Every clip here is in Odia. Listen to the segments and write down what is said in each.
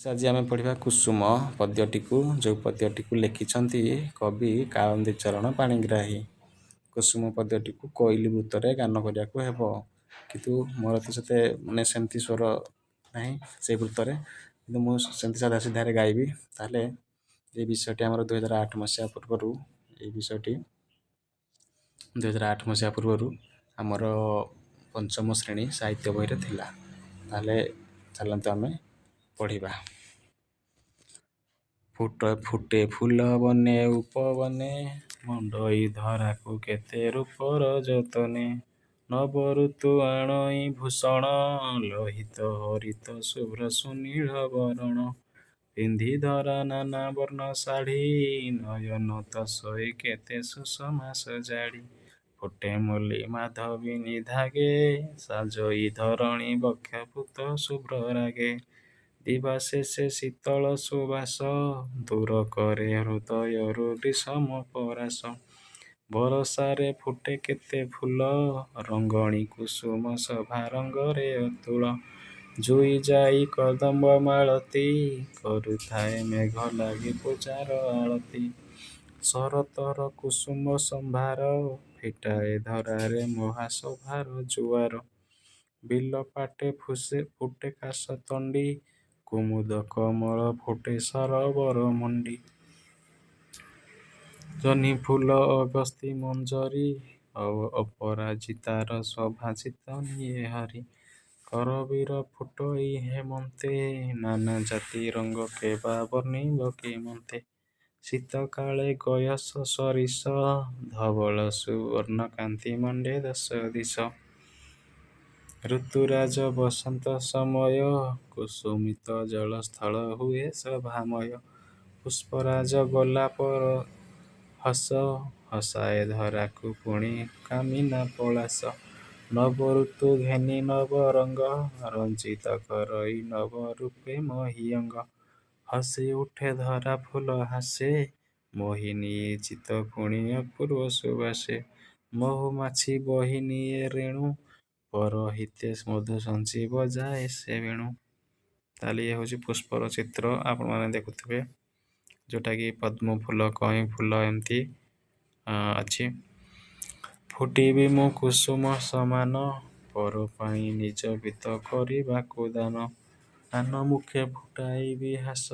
ଆଜି ଆମେ ପଢ଼ିବା କୁସୁମ ପଦ୍ୟଟିକୁ, ଯେଉଁ ପଦ୍ୟଟିକୁ ଲେଖିଛନ୍ତି କବି କାଳନ୍ଦୀ ଚରଣ ପାଣିଗ୍ରାହୀ। କୁସୁମ ପଦ୍ୟଟିକୁ କୋଇଲି ବୃତ୍ତରେ ଗାନ କରିବାକୁ ହେବ, କିନ୍ତୁ ମୋର ତ ସେତେ ମାନେ ସେମିତି ସ୍ୱର ନାହିଁ ସେଇ ବୃତ୍ତରେ, କିନ୍ତୁ ମୁଁ ସେମିତି ସାଧା ସିଧାରେ ଗାଇବି। ତାହେଲେ ଏଇ ବିଷୟଟି ଆମର 2008 ମସିହା ପୂର୍ବରୁ, ଏଇ ବିଷୟଟି 2008 ମସିହା ପୂର୍ବରୁ ଆମର ପଞ୍ଚମ ଶ୍ରେଣୀ ସାହିତ୍ୟ ବହିରେ ଥିଲା। ତାହେଲେ ଚାଲନ୍ତୁ ଆମେ ପଢ଼ିବା। ଫୁଟ ଫୁଟେ ଫୁଲ ବନେ ଉପବନେ, ମଣ୍ଡଇ ଧରାକୁ କେତେ ରୂପର ଯତନେ। ନବ ଋତୁ ଆଣଇ ଭୂଷଣ, ଲୋହିତ ହରିତ ଶୁଭ୍ର ସୁନୀଳ ବରଣ। ପିନ୍ଧି ଧରା ନାନା ବର୍ଣ୍ଣ ଶାଢ଼ୀ, ନୟନ ତୋଷଇ କେତେ ସୁଷମା ସଜାଡ଼ି। ଫୁଟେ ମଲ୍ଲି ମାଧବୀ ନିଧାଗେ, ସାଜଇ ଧରଣୀ ବକ୍ଷ ପୂତ ଶୁଭ୍ର ରାଗେ। ଦିବାସେ ସେ ଶୀତଳ ସୁବାସ, ଦୂର କରେ ହୃଦୟରୁ ଗ୍ରୀଷ୍ମ ପରାସ। ବରଷାରେ ଫୁଟେ କେତେ ଫୁଲ, ରଙ୍ଗଣୀ କୁସୁମ ଶୋଭା ରଙ୍ଗରେ ଅତୁଳ। ଜୁଇ ଯାଇ କଦମ୍ବ ମାଳତୀ, କରୁଥାଏ ମେଘ ଲାଗି ପୂଜାର ଆଳତି। ଶରତର କୁସୁମ ସମ୍ଭାର, ଫିଟାଏ ଧରାରେ ମହାଶୋଭାର ଜୁଆର। ବିଲପାଟେ ଫୁଟେ କାଶତଣ୍ଡୀ, କୁମୁଦ କମଳ ଫୁଟେ ସରୋବର ମଣ୍ଡି। ଜହ୍ନିଫୁଲ ଅଗସ୍ତି ମଞ୍ଜରୀ, ଅପରାଜିତାର ଶୋଭା ଚିତ୍ତ ନିଏ ହରି। କରବୀର ଫୁଟଇ ହେମନ୍ତେ, ନାନା ଜାତି ରଙ୍ଗ କେବା ବର୍ଣ୍ଣିବ କେମନ୍ତେ। ଶୀତକାଳେ ଗୟସ ସୋରିଷ, ଧବଳ ସୁବର୍ଣ୍ଣ କାନ୍ତି ମଣ୍ଡେ ଦଶ ଦିଶ। ଋତୁରାଜ ବସନ୍ତ ସମୟ, କୁସୁମିତ ଜଳସ୍ଥଳ ହୁଏ ଶୋଭାମୟ। ପୁଷ୍ପରାଜ ଗୋଲାପ ହସ, ହସାଏ ଧରାକୁ ପୁଣି କାମିନା ପଳାଶ। ନବ ଋତୁ ଘେନି ନବରଙ୍ଗ, ରଞ୍ଜିତ କରଇ ନବ ରୂପେ ମହୀଅଙ୍ଗ। ହସି ଉଠେ ଧରା ଫୁଲ ହାସେ, ମୋହି ନିଏ ଚିତ୍ତ ପୁଣି ଅପୂର୍ବ ସୁବାସେ। ମହୁମାଛି ବହି ନିଏ ରେଣୁ, ପରହିତେ ମଧୁ ସଞ୍ଚି ବଜାଏ ସେ ବେଣୁ। ତାହେଲେ ଇଏ ହେଉଛି ପୁଷ୍ପର ଚିତ୍ର, ଆପଣମାନେ ଦେଖୁଥିବେ, ଯେଉଁଟାକି ପଦ୍ମ ଫୁଲ, କଇଁ ଫୁଲ ଏମିତି ଅଛି। ଫୁଟିବି ମୁଁ କୁସୁମ ସମାନ, ପର ପାଇଁ ନିଜ ବିତ୍ତ କରିବାକୁ ଦାନ। ଆନ ମୁଖେ ଫୁଟାଇବି ହାସ,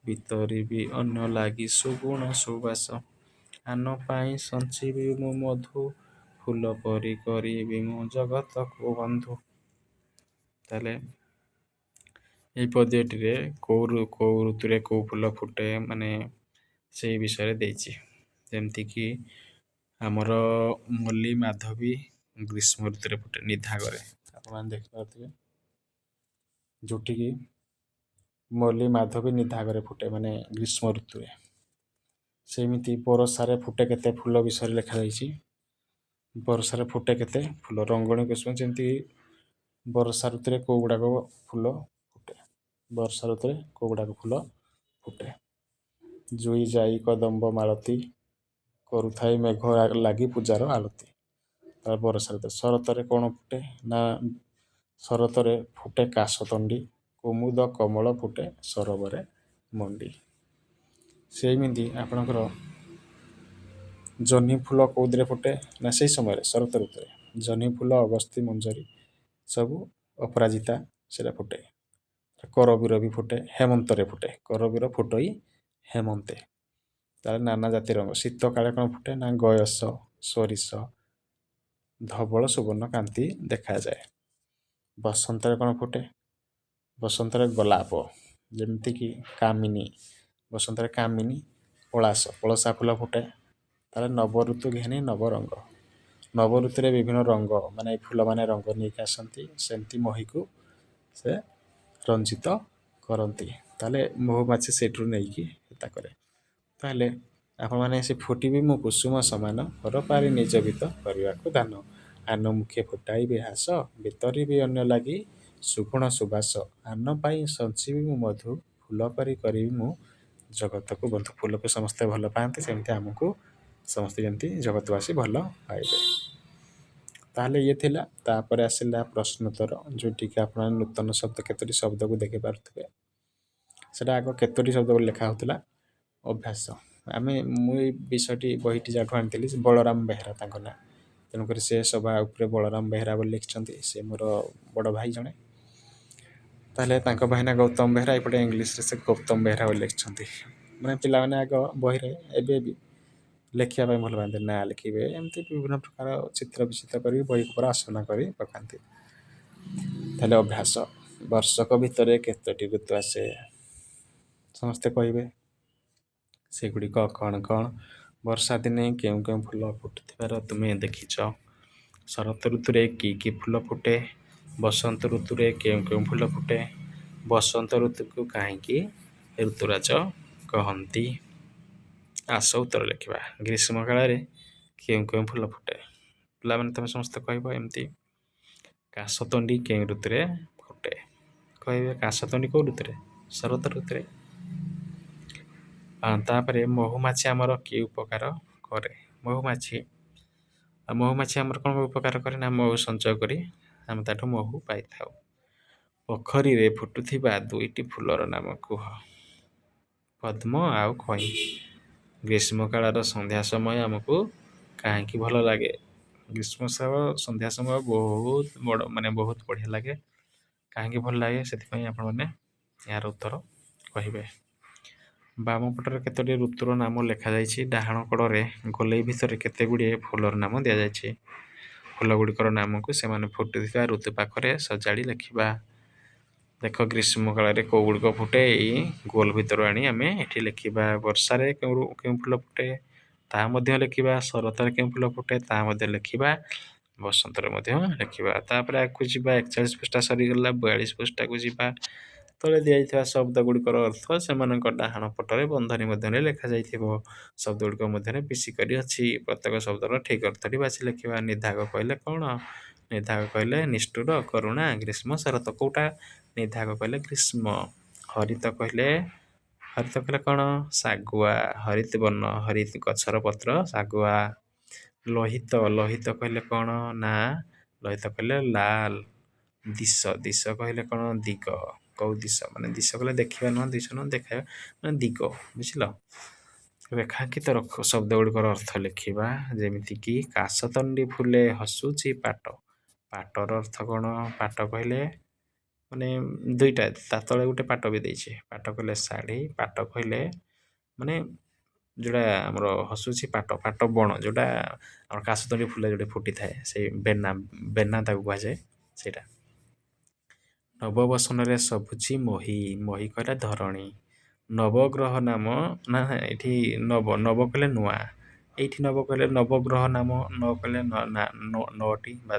ବିତରିବି ଅନ୍ୟ ଲାଗି ସୁଗୁଣ ସୁବାସ। ଆନ ପାଇଁ ସଞ୍ଚିବି ମୁଁ ମଧୁ, ଫୁଲ ପରି କରିବି ମୁଁ ଜଗତକୁ ବନ୍ଧୁ। ତାହେଲେ ଏଇ ପଦ୍ୟଟିରେ କେଉଁ କେଉଁ ଋତୁରେ କେଉଁ ଫୁଲ ଫୁଟେ, ମାନେ ସେଇ ବିଷୟରେ ଦେଇଛି। ଯେମିତିକି ଆମର ମଲ୍ଲି ମାଧବୀ ଗ୍ରୀଷ୍ମ ଋତୁରେ ଫୁଟେ ନିଧାଘରେ, ଆପଣମାନେ ଦେଖିପାରୁଥିବେ, ଯେଉଁଠିକି ମଲ୍ଲି ମାଧବୀ ନିଧାଘରେ ଫୁଟେ, ମାନେ ଗ୍ରୀଷ୍ମ ଋତୁରେ। ସେମିତି ବରଷାରେ ଫୁଟେ କେତେ ଫୁଲ ବିଷୟରେ ଲେଖାଯାଇଛି। ବର୍ଷାରେ ଫୁଟେ କେତେ ଫୁଲ, ରଙ୍ଗଣୀ କୁସୁମ। ଯେମିତି ବର୍ଷା ଋତୁରେ କେଉଁ ଗୁଡ଼ାକ ଫୁଲ ଫୁଟେ, ବର୍ଷା ଋତୁରେ କେଉଁ ଗୁଡ଼ାକ ଫୁଲ ଫୁଟେ। ଜୁଇ ଯାଇ କଦମ୍ବ ମାଳତୀ, କରୁଥାଏ ମେଘ ଲାଗି ପୂଜାର ଆଳତି। ବର୍ଷା ଋତୁ। ଶରତରେ କ'ଣ ଫୁଟେ ନା ଶରତରେ ଫୁଟେ କାଶତଣ୍ଡି, କୁମୁଦ କମଳ ଫୁଟେ ସରୋବରେ ମଣ୍ଡି। ସେମିତି ଆପଣଙ୍କର ଜହ୍ନି ଫୁଲ କେଉଁଥିରେ ଫୁଟେ ନା ସେଇ ସମୟରେ ଶରତ ଋତୁରେ ଜହ୍ନି ଫୁଲ, ଅଗସ୍ତି ମଞ୍ଜରୀ ସବୁ, ଅପରାଜିତା ସେଇଟା ଫୁଟେ। କରବୀର ବି ଫୁଟେ, ହେମନ୍ତରେ ଫୁଟେ। କରବୀର ଫୁଟଇ ହେମନ୍ତେ। ତାହେଲେ ନାନା ଜାତି ରଙ୍ଗ। ଶୀତ କାଳେ କ'ଣ ଫୁଟେ ନା ଗୟସ ସୋରିଷ ଧବଳ ସୁବର୍ଣ୍ଣ କାନ୍ତି ଦେଖାଯାଏ। ବସନ୍ତରେ କ'ଣ ଫୁଟେ? ବସନ୍ତରେ ଗୋଲାପ, ଯେମିତିକି କାମିନୀ, ବସନ୍ତରେ କାମିନୀ, ପଳାସ, ପଳସା ଫୁଲ ଫୁଟେ। ତାହେଲେ ନବଋତୁ ଘେନି ନବରଙ୍ଗ। ନବଋତୁରେ ବିଭିନ୍ନ ରଙ୍ଗ, ମାନେ ଫୁଲମାନେ ରଙ୍ଗ ନେଇକି ଆସନ୍ତି, ସେମିତି ମହିକୁ ସେ ରଞ୍ଜିତ କରନ୍ତି। ତାହେଲେ ମହୁମାଛି ସେଇଠୁ ନେଇକି ତା କରେ। ତାହେଲେ ଆପଣମାନେ ସେ ଫୁଟିବି ମୁଁ କୁସୁମ ସମାନ, ପରପାରି ନିଜ ବିତ କରିବାକୁ ଦାନ। ଆନ ମୁଖେ ଫୁଟାଇବି ହାସ, ବିତରିବି ଅନ୍ୟ ଲାଗି ସୁଗୁଣ ସୁବାସ। ଆନ ପାଇଁ ସଞ୍ଚିବି ମୁଁ ମଧୁ, ଫୁଲ ପରି କରିବି ମୁଁ ଜଗତକୁ ବନ୍ଧୁ। ଫୁଲକୁ ସମସ୍ତେ ଭଲ ପାଆନ୍ତି, ସେମିତି ଆମକୁ ସମସ୍ତେ ଯେମିତି ଜଗତବାସୀ ଭଲ ପାଇବେ। ତାହେଲେ ଇଏ ଥିଲା। ତାପରେ ଆସିଲା ପ୍ରଶ୍ନୋତ୍ତର, ଯେଉଁଠିକି ଆପଣ ନୂତନ ଶବ୍ଦ କେତୋଟି ଶବ୍ଦକୁ ଦେଖିପାରୁଥିବେ। ସେଇଟା ଆଗ କେତୋଟି ଶବ୍ଦ ବୋଲି ଲେଖା ହେଉଥିଲା। ଅଭ୍ୟାସ, ଆମେ ମୁଁ ଏଇ ବିଷୟଟି ବହିଟି ଯାହାଠୁ ଆଣିଥିଲି ସେ ବଳରାମ ବେହେରା ତାଙ୍କ ନାଁ, ତେଣୁକରି ସେ ସଭା ଉପରେ ବଳରାମ ବେହେରା ବୋଲି ଲେଖିଛନ୍ତି। ସେ ମୋର ବଡ଼ ଭାଇ ଜଣେ। ତାହେଲେ ତାଙ୍କ ଭାଇ ନା ଗୌତମ ବେହେରା, ଏପଟେ ଇଂଲିଶରେ ସେ ଗୌତମ ବେହେରା ବୋଲି ଲେଖିଛନ୍ତି। ମାନେ ପିଲାମାନେ ଆଗ ବହିରେ ଏବେ ବି ଲେଖିବା ପାଇଁ ଭଲ ପାଆନ୍ତି, ନାଁ ଲେଖିବେ, ଏମିତି ବିଭିନ୍ନ ପ୍ରକାର ଚିତ୍ର ବିଚିତ୍ର କରିକି ବହିକୁ ପୁରା ଆସନା କରି ପକାନ୍ତି। ତାହେଲେ ଅଭ୍ୟାସ, ବର୍ଷକ ଭିତରେ କେତୋଟି ଋତୁ ଆସେ? ସମସ୍ତେ କହିବେ, ସେଗୁଡ଼ିକ କ'ଣ କ'ଣ? ବର୍ଷା ଦିନେ କେଉଁ କେଉଁ ଫୁଲ ଫୁଟୁଥିବାର ତୁମେ ଦେଖିଛ? ଶରତ ଋତୁରେ କି କି ଫୁଲ ଫୁଟେ? ବସନ୍ତ ଋତୁରେ କେଉଁ କେଉଁ ଫୁଲ ଫୁଟେ? ବସନ୍ତ ଋତୁକୁ କାହିଁକି ଋତୁରାଜ କହନ୍ତି? ଆସ ଉତ୍ତର ଲେଖିବା। ଗ୍ରୀଷ୍ମ କାଳରେ କେଉଁ କେଉଁ ଫୁଲ ଫୁଟେ? ପିଲାମାନେ ତୁମେ ସମସ୍ତେ କହିବ ଏମିତି। କାଶତଣ୍ଡି କେଉଁ ଋତୁରେ ଫୁଟେ? କହିବେ, କାଶତଣ୍ଡି କେଉଁ ଋତୁରେ? ଶରତ ଋତୁରେ। ତାପରେ ମହୁମାଛି ଆମର କି ଉପକାର କରେ? ମହୁମାଛି, ଆଉ ମହୁମାଛି ଆମର କ'ଣ ଉପକାର କରେ ନା ମହୁ ସଞ୍ଚୟ କରି ଆମେ ତାଠୁ ମହୁ ପାଇଥାଉ। ପୋଖରୀରେ ଫୁଟୁଥିବା ଦୁଇଟି ଫୁଲର ନାମ କୁହ। ପଦ୍ମ ଆଉ କଇଁ। ଗ୍ରୀଷ୍ମ କାଳର ସନ୍ଧ୍ୟା ସମୟ ଆମକୁ କାହିଁକି ଭଲ ଲାଗେ? ଗ୍ରୀଷ୍ମ ସନ୍ଧ୍ୟା ସମୟ ବହୁତ ବଡ଼, ମାନେ ବହୁତ ବଢ଼ିଆ ଲାଗେ। କାହିଁକି ଭଲ ଲାଗେ, ସେଥିପାଇଁ ଆପଣମାନେ ଏହାର ଉତ୍ତର କହିବେ। ବାମ ପଟରେ କେତୋଟି ଋତୁର ନାମ ଲେଖାଯାଇଛି। ଡାହାଣ କଡ଼ରେ ଗୋଲେଇ ଭିତରେ କେତେ ଗୁଡ଼ିଏ ଫୁଲର ନାମ ଦିଆଯାଇଛି। ଫୁଲ ଗୁଡ଼ିକର ନାମକୁ ସେମାନେ ଫୁଟୁଥିବା ଋତୁ ପାଖରେ ସଜାଡ଼ି ଲେଖିବା। ଦେଖ, ଗ୍ରୀଷ୍ମ କାଳରେ କେଉଁ ଗୁଡ଼ିକ ଫୁଟେ, ଏଇ ଗୋଲ ଭିତରୁ ଆଣି ଆମେ ଏଠି ଲେଖିବା। ବର୍ଷାରେ କେଉଁ କେଉଁ ଫୁଲ ଫୁଟେ ତାହା ମଧ୍ୟ ଲେଖିବା। ଶରତରେ କେଉଁ ଫୁଲ ଫୁଟେ ତାହା ମଧ୍ୟ ଲେଖିବା। ବସନ୍ତରେ ମଧ୍ୟ ଲେଖିବା। ତାପରେ ଆଗକୁ ଯିବା। 41 ପୃଷ୍ଠା ସରିଗଲା, 42 ପୃଷ୍ଠାକୁ ଯିବା। ତଳେ ଦିଆଯାଇଥିବା ଶବ୍ଦ ଗୁଡ଼ିକର ଅର୍ଥ ସେମାନଙ୍କ ଡାହାଣ ପଟରେ ବନ୍ଧନୀ ମଧ୍ୟରେ ଲେଖାଯାଇଥିବ। ଶବ୍ଦ ଗୁଡ଼ିକ ମଧ୍ୟରେ ବିଶି କରି ଅଛି। ପ୍ରତ୍ୟେକ ଶବ୍ଦର ଠିକ୍ ଅର୍ଥଟି ବାଛି ଲେଖିବା। ନିଧାଘ କହିଲେ କ'ଣ? ନିଧାଘ କହିଲେ ନିଷ୍ଠୁର, କରୁଣା, ଗ୍ରୀଷ୍ମ, ଶରତ। କେଉଁଟା? ନିଧାଘ କହିଲେ ଗ୍ରୀଷ୍ମ। ହରିତ କହିଲେ, ହରିତ କହିଲେ କ'ଣ? ଶାଗୁଆ, ହରିତ ବର୍ଣ୍ଣ, ହରିତ ଗଛର ପତ୍ର ଶାଗୁଆ। ଲୋହିତ, ଲୋହିତ କହିଲେ କ'ଣ ନା ଲୋହିତ କହିଲେ ଲାଲ। ଦିଶ, ଦିଶ କହିଲେ କ'ଣ? ଦିଗ। କେଉଁ ଦିଶ? ମାନେ ଦିଶ କହିଲେ ଦେଖିବା ନୁହଁ, ଦିଶ ନୁହଁ, ଦେଖାଇବା ମାନେ ଦିଗ, ବୁଝିଲ? ରେଖାଙ୍କିତ ଶବ୍ଦ ଗୁଡ଼ିକର ଅର୍ଥ ଲେଖିବା। ଯେମିତିକି କାଶତଣ୍ଡି ଫୁଲେ ହସୁଛି ପାଟ। ପାଟର ଅର୍ଥ କ'ଣ? ପାଟ କହିଲେ ମାନେ ଦୁଇଟା, ତା ତଳେ ଗୋଟେ ପାଟ ବି ଦେଇଛି। ପାଟ କହିଲେ ଶାଢ଼ୀ। ପାଟ କହିଲେ ମାନେ ଯେଉଁଟା ଆମର ହସୁଛି ପାଟ, ପାଟ ବଣ, ଯେଉଁଟା ଆମର କାଶତଣ୍ଡି ଫୁଲ ଯେଉଁଟା ଫୁଟିଥାଏ, ସେଇ ବେନା, ବେନା ତାକୁ କୁହାଯାଏ ସେଇଟା। ନବବସନରେ ସବୁଛି ମହି। ମହି କହିଲେ ଧରଣୀ। ନବଗ୍ରହ ନାମ ନା ଏଠି ନବ, ନବ କହିଲେ ନୂଆ। ଏଇଠି ନବ କହିଲେ ନବଗ୍ରହ ନାମ, ନ କହିଲେ ନଅଟି ବା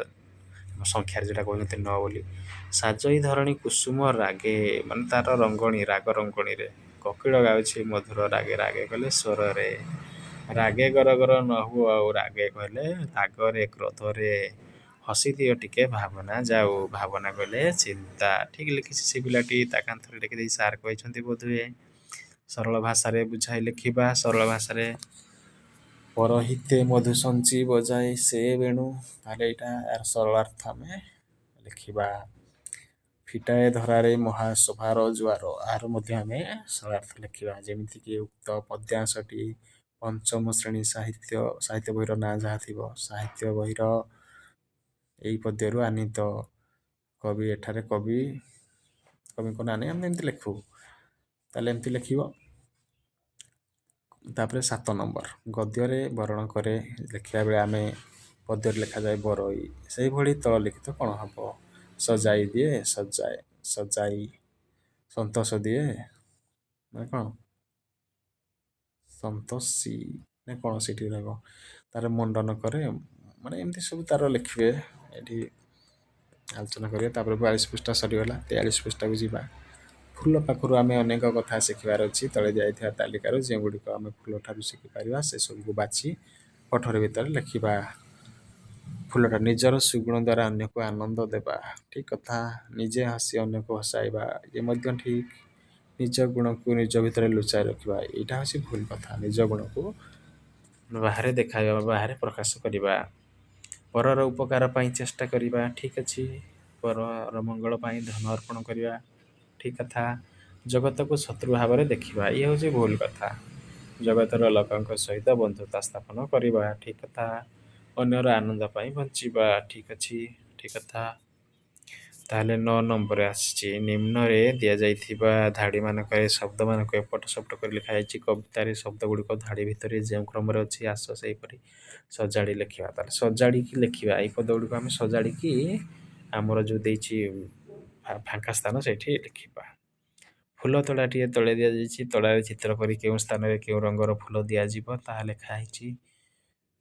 ସଂଖ୍ୟାରେ ଯେଉଁଟା କହୁଛନ୍ତି ନଅ ବୋଲି। ସାଜଇ ଧରଣୀ କୁସୁମ ରାଗେ, ମାନେ ତାର ରଙ୍ଗଣୀ, ରାଗ ରଙ୍ଗଣୀରେ। କୋକିଳ ଗାଉଛି ମଧୁର ରାଗେ। ରାଗେ କହିଲେ ସ୍ୱରରେ। ରାଗେ ଗର ଗର ନ ହୁଅ ଆଉ। ରାଗେ କହିଲେ ରାଗରେ, କ୍ରୋଧରେ। ହସିଦିଅ ଟିକେ ଭାବନା ଯାଉ। ଭାବନା କହିଲେ ଚିନ୍ତା। ଠିକ୍ ଲେଖିଛି ସେ ପିଲାଟି, ତା କାନ୍ଥରେ ଲେଖିଦେଇ ସାର୍ କହିଛନ୍ତି ବୋଧହୁଏ। ସରଳ ଭାଷାରେ ବୁଝାଇ ଲେଖିବା। ସରଳ ଭାଷାରେ, ପରହିତେ ମଧୁ ସଞ୍ଚି ବଜାଇ ସେ ବେଣୁ। ତାହେଲେ ଏଇଟା ଏହାର ସରଳାର୍ଥ ଆମେ ଲେଖିବା। ଫିଟାଏ ଧରାରେ ମହାସଭାର ଜୁଆର, ଏହାର ମଧ୍ୟ ଆମେ ସରଳାର୍ଥ ଲେଖିବା। ଯେମିତିକି ଉକ୍ତ ପଦ୍ୟାଂଶଟି ପଞ୍ଚମ ଶ୍ରେଣୀ ସାହିତ୍ୟ, ସାହିତ୍ୟ ବହିର ନାଁ ଯାହା ଥିବ, ସାହିତ୍ୟ ବହିର ଏଇ ପଦ୍ୟରୁ ଆନିତ। କବି ଏଠାରେ କବି, କବିଙ୍କ ନାଁ ନେଇ ଆମେ ଏମିତି ଲେଖୁ। ତାହେଲେ ଏମିତି ଲେଖିବ। ତାପରେ 7 ନମ୍ବର, ଗଦ୍ୟରେ ବରଣ କରେ ଲେଖିବା ବେଳେ ଆମେ ପଦ୍ୟରେ ଲେଖାଯାଏ ବରଇ। ସେଇଭଳି ତଳ ଲିଖିତ କ'ଣ ହେବ? ସଜାଇ ଦିଏ, ସଜାଏ, ସଜାଇ, ସନ୍ତୋଷ ଦିଏ, ମାନେ କ'ଣ ସନ୍ତୋଷୀ ନା କ'ଣ ସେଇଠି ରହିବ। ତାର ମଣ୍ଡନ କରେ, ମାନେ ଏମିତି ସବୁ ତାର ଲେଖିବେ, ଏଠି ଆଲୋଚନା କରିବେ। ତାପରେ 42 ପୃଷ୍ଠା ସରିଗଲା, 43 ପୃଷ୍ଠାକୁ ଯିବା। ଫୁଲ ପାଖରୁ ଆମେ ଅନେକ କଥା ଶିଖିବାର ଅଛି। ତଳେ ଦିଆଯାଇଥିବା ତାଲିକାରୁ ଯେଉଁଗୁଡ଼ିକ ଆମେ ଫୁଲଠାରୁ ଶିଖିପାରିବା ସେସବୁକୁ ବାଛି କୋଠରୀ ଭିତରେ ଲେଖିବା। ଫୁଲଟା ନିଜର ସୁଗୁଣ ଦ୍ୱାରା ଅନ୍ୟକୁ ଆନନ୍ଦ ଦେବା, ଠିକ୍ କଥା। ନିଜେ ହସି ଅନ୍ୟକୁ ହସାଇବା, ଇଏ ମଧ୍ୟ ଠିକ୍। ନିଜ ଗୁଣକୁ ନିଜ ଭିତରେ ଲୁଚାଇ ରଖିବା, ଏଇଟା ହେଉଛି ଭୁଲ କଥା। ନିଜ ଗୁଣକୁ ବାହାରେ ଦେଖାଇବା, ବାହାରେ ପ୍ରକାଶ କରିବା। ପରର ଉପକାର ପାଇଁ ଚେଷ୍ଟା କରିବା, ଠିକ୍ ଅଛି। ପରର ମଙ୍ଗଳ ପାଇଁ ଧନ ଅର୍ପଣ କରିବା, ଠିକ୍ କଥା। ଜଗତକୁ ଶତ୍ରୁ ଭାବରେ ଦେଖିବା, ଇଏ ହେଉଛି ଭୁଲ କଥା। ଜଗତର ଲୋକଙ୍କ ସହିତ ବନ୍ଧୁତା ସ୍ଥାପନ କରିବା, ଠିକ୍ କଥା। ଅନ୍ୟର ଆନନ୍ଦ ପାଇଁ ବଞ୍ଚିବା, ଠିକ୍ ଅଛି, ଠିକ୍ କଥା। ତାହେଲେ 9 ନମ୍ବରରେ ଆସିଛି, ନିମ୍ନରେ ଦିଆଯାଇଥିବା ଧାଡ଼ିମାନଙ୍କରେ ଶବ୍ଦମାନଙ୍କୁ ଏପଟ ସେପଟ କରି ଲେଖାଯାଇଛି। କବିତାରେ ଶବ୍ଦ ଗୁଡ଼ିକ ଧାଡ଼ି ଭିତରେ ଯେଉଁ କ୍ରମରେ ଅଛି, ଆସ ସେହିପରି ସଜାଡ଼ି ଲେଖିବା। ତାହେଲେ ସଜାଡ଼ିକି ଲେଖିବା, ଏଇ ପଦ ଗୁଡ଼ିକୁ ଆମେ ସଜାଡ଼ିକି ଆମର ଯେଉଁ ଦେଇଛି ଫାଙ୍କା ସ୍ଥାନ ସେଇଠି ଲେଖିବା। ଫୁଲ ତୋଡ଼ାଟିଏ ତଳେ ଦିଆଯାଇଛି। ତୋଡ଼ାରେ ଚିତ୍ର କରି କେଉଁ ସ୍ଥାନରେ କେଉଁ ରଙ୍ଗର ଫୁଲ ଦିଆଯିବ ତାହା ଲେଖା ହେଇଛି।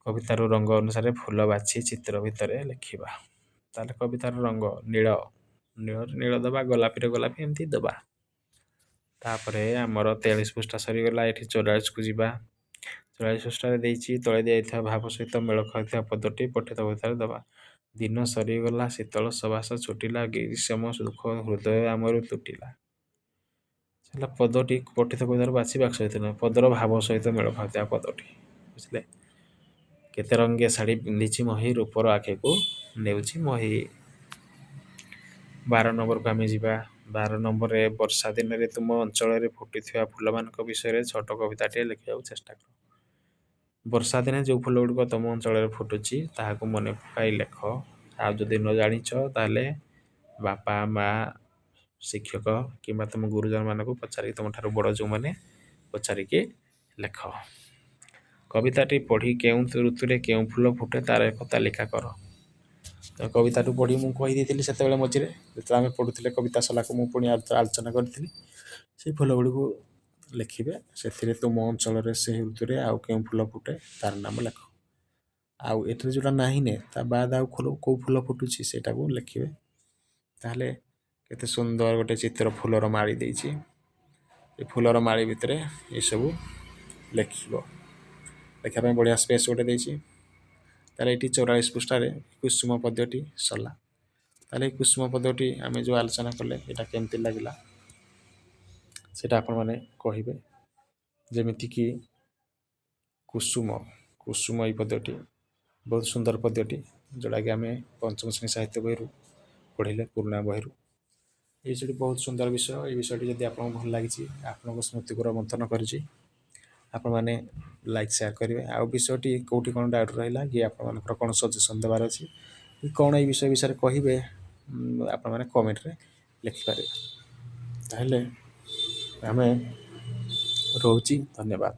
କବିତାରୁ ରଙ୍ଗ ଅନୁସାରେ ଫୁଲ ବାଛି ଚିତ୍ର ଭିତରେ ଲେଖିବା। ତାହେଲେ କବିତାର ରଙ୍ଗ ନୀଳ, ନୀଳରେ ନୀଳ ଦେବା, ଗୋଲାପୀରେ ଗୋଲାପୀ, ଏମିତି ଦେବା। ତାପରେ ଆମର 43 ପୃଷ୍ଠା ସରିଗଲା। ଏଠି 44କୁ ଯିବା। 44 ପୃଷ୍ଠାରେ ଦେଇଛି, ତଳେ ଦିଆଯାଇଥିବା ଭାବ ସହିତ ମେଳ ଖାଉଥିବା ପଦଟି ପଠିତ କବିତାରେ ଦେବା। ଦିନ ସରିଗଲା, ଶୀତଳ ସବାସ ଛୁଟିଲା, ଗ୍ରୀଷ୍ମ ଦୁଃଖ ହୃଦୟ ଆମର ତୁଟିଲା। ହେଲା ପଦଟି ପଠିତ କବିତାରୁ ବାଛି ବାକ୍ସ ସହିତ, ପଦର ଭାବ ସହିତ ମେଳ ଖାଉଥିବା ପଦଟି, ବୁଝିଲେ? କେତେ ରଙ୍ଗେ ଶାଢ଼ୀ ପିନ୍ଧିଛି ମହି, ରୂପର ଆଖିକୁ ନେଉଛି ମହି। 12 ନମ୍ବରକୁ ଆମେ ଯିବା। 12 ନମ୍ବରରେ, ବର୍ଷା ଦିନରେ ତୁମ ଅଞ୍ଚଳରେ ଫୁଟିଥିବା ଫୁଲମାନଙ୍କ ବିଷୟରେ ଛୋଟ କବିତାଟିଏ ଲେଖିବାକୁ ଚେଷ୍ଟା କର। ବର୍ଷା ଦିନେ ଯେଉଁ ଫୁଲ ଗୁଡ଼ିକ ତୁମ ଅଞ୍ଚଳରେ ଫୁଟୁଛି ତାହାକୁ ମନେ ପକାଇ ଲେଖ। ଆଉ ଯଦି ନ ଜାଣିଛ, ତାହେଲେ ବାପା ମା, ଶିକ୍ଷକ କିମ୍ବା ତୁମ ଗୁରୁଜନମାନଙ୍କୁ ପଚାରିକି, ତୁମଠାରୁ ବଡ଼ ଯେଉଁମାନେ, ପଚାରିକି ଲେଖ। କବିତାଟି ପଢ଼ି କେଉଁ ଋତୁରେ କେଉଁ ଫୁଲ ଫୁଟେ ତାର ଏକ ତାଲିକା କର। ତ କବିତାଠୁ ପଢ଼ି ମୁଁ କହିଦେଇଥିଲି ସେତେବେଳେ, ମଝିରେ ଯେତେବେଳେ ଆମେ ପଢ଼ୁଥିଲେ କବିତା ସଲାକୁ ମୁଁ ପୁଣି ଆଲୋଚନା କରିଥିଲି। ସେଇ ଫୁଲ ଗୁଡ଼ିକୁ ଲେଖିବେ ସେଥିରେ। ତୁମ ଅଞ୍ଚଳରେ ସେହି ଋତୁରେ ଆଉ କେଉଁ ଫୁଲ ଫୁଟେ ତାର ନାମ ଲେଖ। ଆଉ ଏଥିରେ ଯେଉଁଟା ନାହିଁ ନେ, ତା ବାଦ ଆଉ କେଉଁ ଫୁଲ ଫୁଟୁଛି ସେଇଟାକୁ ଲେଖିବେ। ତାହେଲେ କେତେ ସୁନ୍ଦର ଗୋଟେ ଚିତ୍ର, ଫୁଲର ମାଳି ଦେଇଛି। ଏ ଫୁଲର ମାଳି ଭିତରେ ଏସବୁ ଲେଖିବ। ଲେଖିବା ପାଇଁ ବଢ଼ିଆ ସ୍ପେସ୍ ଗୋଟେ ଦେଇଛି। ତାହେଲେ ଏଇଠି 44 ପୃଷ୍ଠାରେ କୁସୁମ ପଦ୍ୟଟି ସରିଲା। ତାହେଲେ ଏଇ କୁସୁମ ପଦ୍ୟଟି ଆମେ ଯେଉଁ ଆଲୋଚନା କଲେ, ଏଇଟା କେମିତି ଲାଗିଲା ସେଇଟା ଆପଣମାନେ କହିବେ। ଯେମିତିକି କୁସୁମ, କୁସୁମ ଏଇ ପଦ୍ୟଟି ବହୁତ ସୁନ୍ଦର ପଦ୍ୟଟି, ଯେଉଁଟାକି ଆମେ ପଞ୍ଚମ ଶ୍ରେଣୀ ସାହିତ୍ୟ ବହିରୁ ପଢ଼ିଲେ, ପୁରୁଣା ବହିରୁ। ଏଇ ବିଷୟଟି ବହୁତ ସୁନ୍ଦର ବିଷୟ। ଏଇ ବିଷୟଟି ଯଦି ଆପଣଙ୍କୁ ଭଲ ଲାଗିଛି, ଆପଣଙ୍କ ସ୍ମୃତିକୁ ରୋମନ୍ଥନ କରିଛି, ଆପଣମାନେ ଲାଇକ୍ ସେୟାର କରିବେ। ଆଉ ବିଷୟଟି କେଉଁଠି କ'ଣ ଡାଉଟ୍ ରହିଲା କି ଆପଣମାନଙ୍କର କ'ଣ ସଜେସନ୍ ଦେବାର ଅଛି କି କ'ଣ ଏଇ ବିଷୟ ବିଷୟରେ କହିବେ, ଆପଣମାନେ କମେଣ୍ଟରେ ଲେଖିପାରିବେ। ତାହେଲେ ଆମେ ରହୁଛି, ଧନ୍ୟବାଦ।